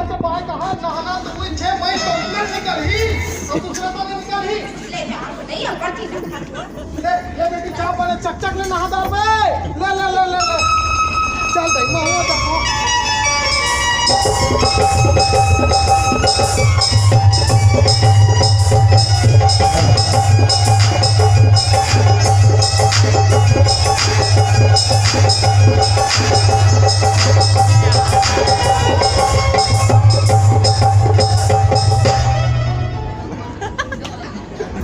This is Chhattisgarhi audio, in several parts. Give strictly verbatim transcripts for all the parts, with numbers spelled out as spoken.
के पाए कहा नहाना तो कोई छह मई तो अंदर निकल ही, तो दूसरा तो नहीं निकल ही। ले जा, नहीं, अपन ठीक है। ले, ये बेटी, चाप वाले चकचक ले नहा डाल बे। ले, ले, ले, ले, ले। चल दे, महुआ तक हो।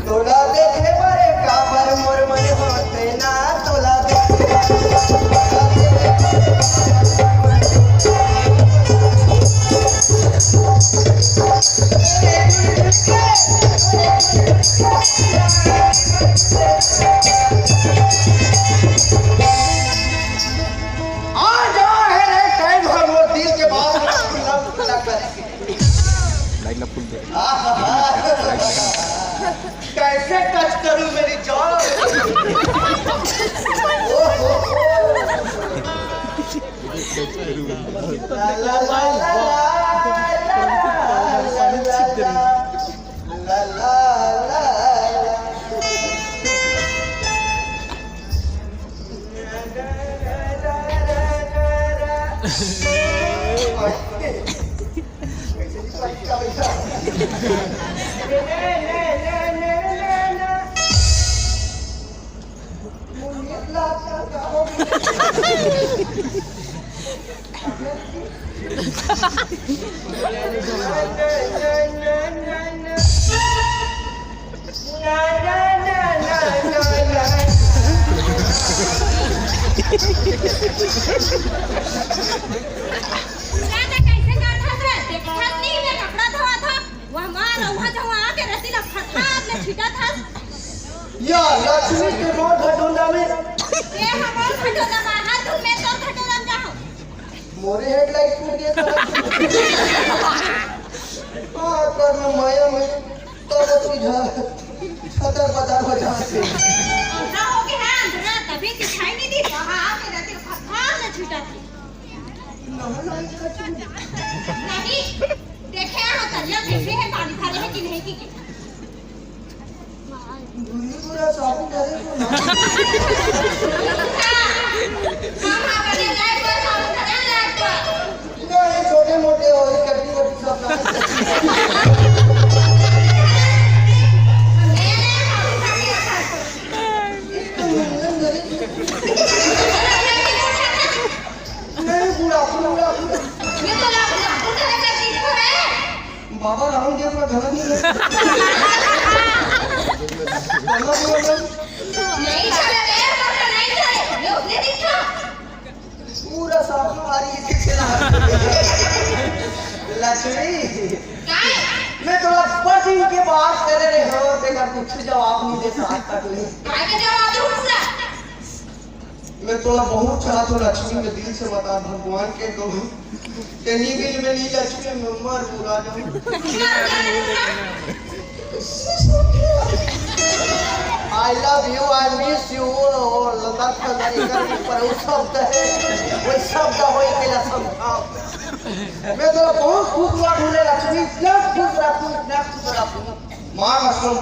तोला देखे बर काबर मोर मन होथे ना, तोला देखे बर। आ जा है रे, टाइम है मोर दिल के बात खुला खुला करे के। लाइट ला फुल दे। आहा। कैसे टच करूं मेरी जान? ओ हो हो। ला ला ला ला। दादा, कैसे करत हस रे? देखत हस नहीं, मैं कपड़ा धोवत हंव। वह मार, वहाँ जहाँ आके रस्सी ला फटफट ले छीटत हस। या लक्ष्मी के मोर घटोंदा में। ये हमार घटोंदा बा, हाथ धुल में तोर घटोंदा में जाहूँ। मोरे हेडलाइट फूट गया था। हाँ, कर में माया में तब तुझा छतर पतर हो जाते। अंधा हो गया है, अंधरा, तभी दिखाई नहीं दी। वहाँ आके रस्सी ला फटफट ले छीटत हस। नहीं, देखे हो तरिया, देखे है पानी भरे है कि नहीं की। धुंधी पूरा साबुन डाले तो ना। हाँ, हाँ, बने लाइट पर साबुन डाले, लाइट पर। नहीं, छोटे मोटे और कटी वटी सब ना। नहीं, नहीं, साबुन डाले, साबुन। नहीं, पूरा, पूरा, पूरा। ये तो लाख, लाख रुपए का चीज तो है। बाबा रामदेव का घर नहीं है। बाबा बोल रहे हैं। नहीं चला रे, बाबा नहीं चला रे। ये उसने देखा। पूरा शाकाहारी इसे चला। लक्ष्मी। काय? मैं थोड़ा पति के बात करे रहे हो, तेरा कुछ जवाब नहीं देता आज तक नहीं। काय का जवाब दूँ पूरा? मैं तोला बहुत चाहत हूँ लक्ष्मी, मैं दिल से बता भगवान के कहूँ। तेनी बिल में नहीं लक्ष्मी, मैं मर पूरा जाऊँ। I love you, I miss you, और लता फंदारी का भी पर वो शब्द है, वो शब्द हो ही तेरा समझा। मैं तोला बहुत खुश रखूँ रे लक्ष्मी, इतना खुश रखूँ, इतना खुश रखूँ। माँ कसम,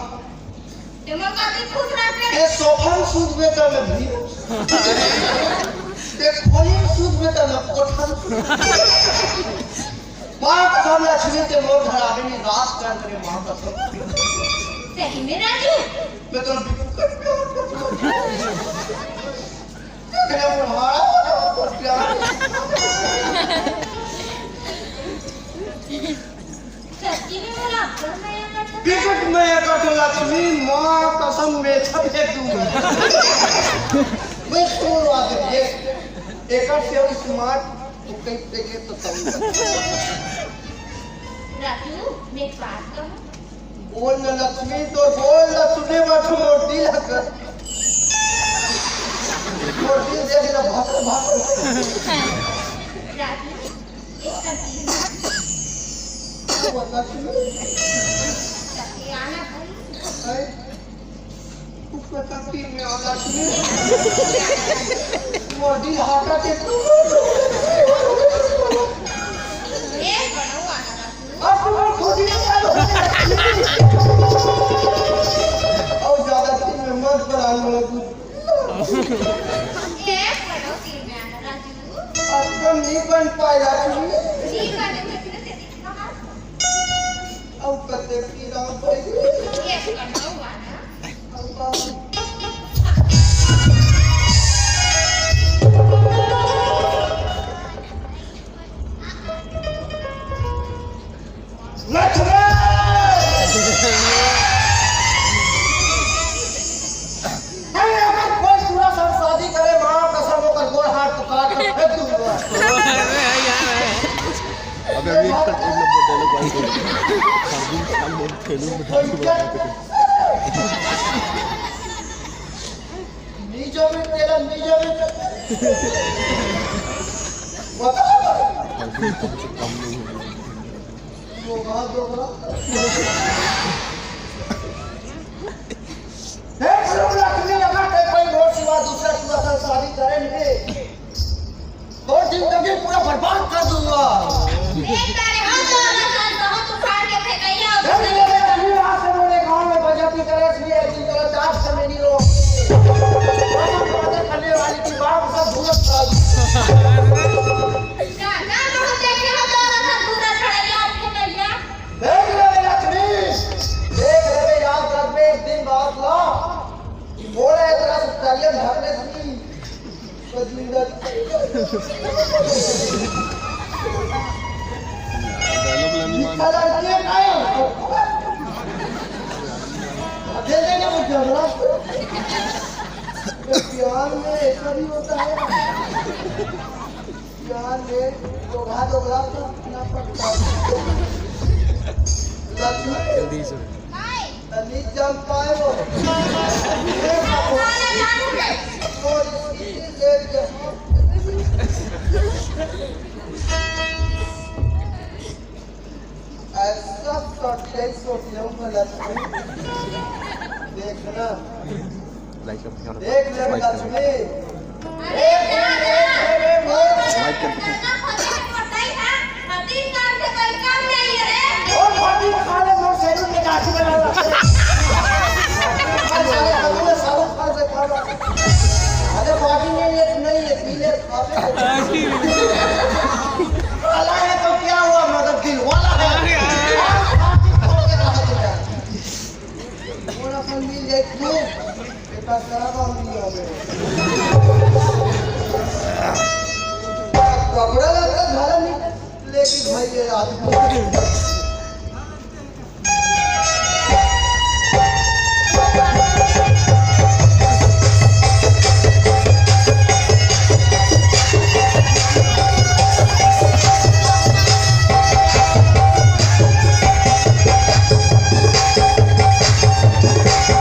ते मोर कति खुश रखे। ते सोफा में सूत में त मैं भी। ते खोली में सूत में त मैं कोठा में। माँ कसम लक्ष्मी ते मोर घर आवे नहीं राज कर करे माँ कसम। सही में राजू? मैं तो बिल्कुल प्यार करता हूँ। तेरा बुढ़ाड़ा बना हुआ प्यार। सच्ची में मोला अब्बड़ मया करत हस। बिकट मया करत हस लक्ष्मी, माँ कसम में छप दे तू। मैं तोर बात है, एकर से स्मार्ट तू कहीं देखे तो तब। राजू, मैं एक बात कहूँ। बोल न लक्ष्मी, तो बोल न, सुने मत मोर दिल हक। मोर दिल देख ना भाग भाग। राजू, मोदी हाटा के। ए, बड़ा हुआ ना। अब कते की नाम पड़ी? लक्ष्मी! अरे, अगर कोई दूसरा साथ शादी करे, माँ कसम, ओकर गोड़ हाथ उखाड़ के फेंक दूंगा। अबे, अभी एक मिनट, एक मिनट, पहले बात करो। शादी में हम लोग खेलूं, बता दो, बता दो। नीचे में तेरा, नीचे में तेरा। बता। शादी में कम से कम नहीं होगी। वो बात दो बड़ा। देख लो, लक्ष्मी, अगर ते कोई मोर सिवा दूसरा सिवा से शादी करे नहीं, तो जिंदगी पूरा बर्बाद कर दूंगा। एक तारे हम दोनों का साथ बहुत उखाड़ के फेंकैया। देख ले, लक्ष्मी, आज से मोरे गांव में बजती करे, इसलिए एक दिन तेरा चार से मेरी लोग। करने वाली की बात सब भूलत जा। का, का बहुत देखे हम दोनों का दूसरा छड़ैया फेंकैया। देख ले लक्ष्मी, देख ले, याद रखबे एक दिन बात ला, कि मोला एकरा से तरिया ढकने से नहीं, तो जिंदा dialogue लानी मान। निकल आइए, नहीं। अकेले नहीं, वो झगड़ा। प्यार में ऐसा भी होता है। यार, ये दोगला, दोगला तो अपना पक्का। लक्ष्मी, जल्दी से। तनी जम पाए वो। और इसकी ले जमा। ऐसा सटियाई सोटियाऊं मैं लक्ष्मी। देखना। लाइट का ध्यान रखो। देख ले माइक का। लक्ष्मी। माइक का। और भाभी खा ले, मोर सैलून में गाठी बना ला। अरे, अरे, अरे, सारा खा ले, खा ले। अरे, body नहीं है, नहीं है, पी ले, खा ले। वाला है तो क्या हुआ, मगर दिल वाला है। अरे, अरे। और अपन मिल जाए क्यों? बेटा, शराब हम नहीं हो गए। कपड़ा लत्ता भला नहीं, लेकिन भाई, ये आदमी